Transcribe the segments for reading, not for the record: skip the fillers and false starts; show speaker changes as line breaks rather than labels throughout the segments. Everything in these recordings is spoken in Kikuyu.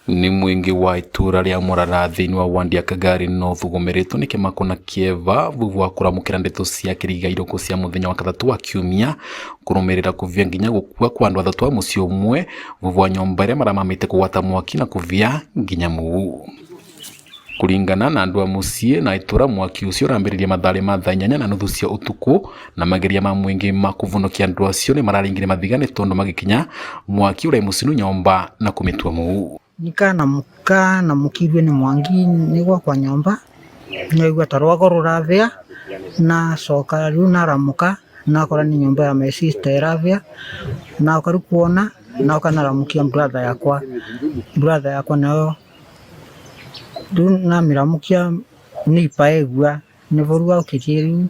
Ni mwingi wa itura ria Murara thiini wa wandi ya Kagari North ugumiritwo ni kimako na kieva thutha wa kuramukira ndeto cia kirigairoko cia muthenya wa kathatu wa kiumia kurumirira kuvia nginya gukua kwa andu athatu a mucii umwe thutha wa nyomba iria maramamite kugwata mwaki na kuvia nginya muu. Kuringana na andu a mucii na itura, mwaki ucio urambiririe mathaa ma thaa 8:30 cia utuku, na mageria ma mwingi ma kuvonokia andu acio ni mararingire mathiga ni tondu magikinya mwaki urai mucinu nyomba na kumitua muu.
Nikanamuka namukirwe ni mwangi ni gwakwa nyomba naigua ta rwago ruravia, nacoka riu naramuka nakora ni nyomba ya my sister iravia, naoka riu kuona naoka naramukia brother yakwa, brother yakwa nayo riu namiramukia nipa egua nivo riu aukirie riu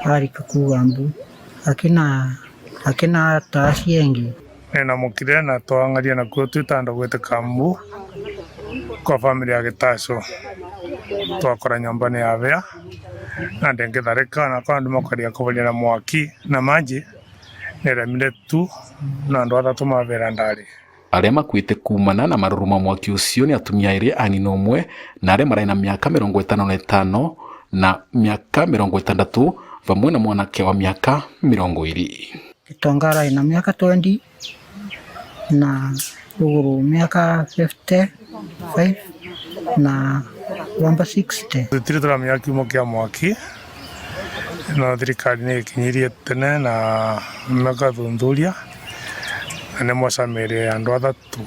arika kuga mbu akina akina taa ciengi.
Ninamukire na twang'aria nakuo twitanda gwitika mbu kwa family ya Gitaco, twakora nyomba ni yavia na ndingitharika na kwa andu makaria kuvaria na mwaki na maji niremire tu na andu athatu mavira ndari.
Aria makuite kumana na maruru ma mwaki ucio ni atumia eri a nyina umwe na aria marai na miaka 55 na miaka 60 vamwe na mwanake wa miaka 20.
Gitonga arai na miaka 20 na Uguru miaka 55 na Wamba 60.
Tutiri turamenya kiumo kia mwaki no thirikari ni ikinyirie tene na makathuthuria na nimwacamirie andu athatu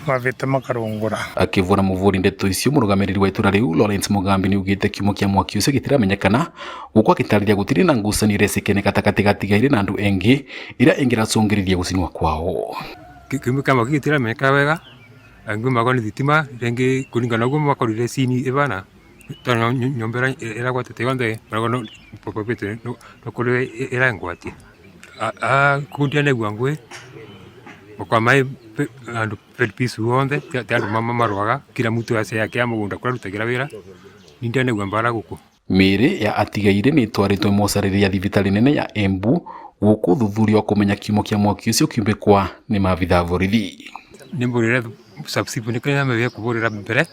mavite makarungura.
Akivura muvuri ndeto icio, murugamiriri wa itura riu Lawrence Mugambi ni ugite kiumo kia mwaki ucio gitiramenyekana, guku agitariria gutiri na ngucanio irecekene gatagati ga tigaire na andu engi iria ingiracungiririe gucinwa kwao.
Kiumo kia mwaki gitiramenyeka wega, angi mago ni thitima ringi kuringana uguo makorire cini ivana tondu nyomba iria iragwatite yonthe marago popopite no kuri irengwatie kuu ndianegua ngui kwa mai andu peace wonthe ti andu mamarwaga kila mutu ace yake ya mugunda kuria arutagira wira ni ndianegua mbara guku.
Mĩĩrĩ ya atigaire nĩ ĩtwarĩtwo mocarĩrĩ ya thibitarĩ nene ya Embu gũkũ ũthuthuria wa kũmenya kiumo kĩa mwaki ũcio ũkĩumbĩkwa nĩ maabithaa a borithi.
Nĩ mbũrĩre sub-chief nĩ kĩrĩa mebie kũbũrĩra mbere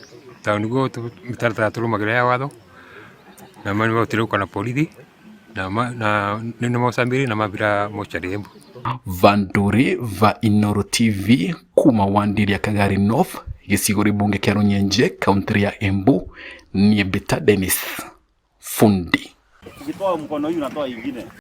tondũ nĩguo mĩtaratara tũrũmagĩrĩra ya watho na nĩmahotire gũka na borithi na nĩmocamĩire na mambira mocarĩ Embu.
Vanduri va Inooro TV kuma wandi ya Kagari North gĩcigo mbunge kĩa Runyenje kaunti ya Embu niĩ Mbita Dennis Fundi.
Ukitoa mkono hii unatoa ingine.